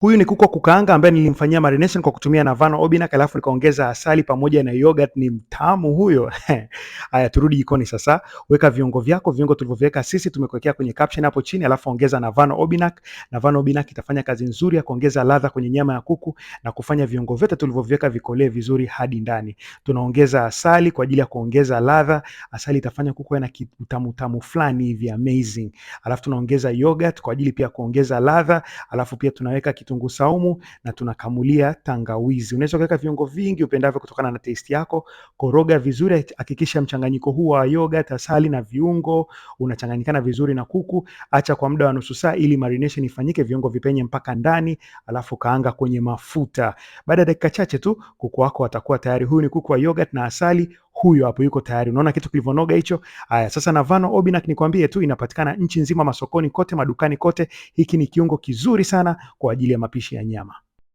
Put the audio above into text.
Huyu ni kuku wa kukaanga ambaye nilimfanyia marination kwa kutumia Navano Obinak, alafu nikaongeza asali pamoja na yogurt. Ni mtamu huyo. Haya, turudi jikoni sasa. Weka viungo vyako, viungo tulivyoviweka sisi tumekuwekea kwenye caption hapo chini, alafu ongeza Navano Obinak. Navano Obinak itafanya kazi nzuri ya kuongeza ladha kwenye nyama ya kuku na kufanya viungo vyote tulivyoviweka vikolee vizuri hadi ndani. Tunaongeza asali kwa ajili ya kuongeza ladha. Asali itafanya kuku awe na utamu tamu fulani hivi amazing. Alafu tunaongeza yogurt kwa ajili pia kuongeza ladha, alafu pia tunaweka kitunguu saumu na tunakamulia tangawizi. Unaweza kuweka viungo vingi upendavyo kutokana na taste yako. Koroga vizuri, hakikisha mchanganyiko huu wa yogurt, asali na viungo unachanganyikana vizuri na kuku. Acha kwa muda wa nusu saa ili marination ifanyike, viungo vipenye mpaka ndani, alafu kaanga kwenye mafuta. Baada ya dakika chache tu kuku wako watakuwa tayari. Huyu ni kuku wa yogurt na asali, huyo hapo yuko tayari. Unaona kitu kilivyonoga hicho? Haya, sasa Navano Obinak nikwambie tu inapatikana nchi nzima, masokoni kote, madukani kote. Hiki ni kiungo kizuri sana kwa ajili ya mapishi ya nyama.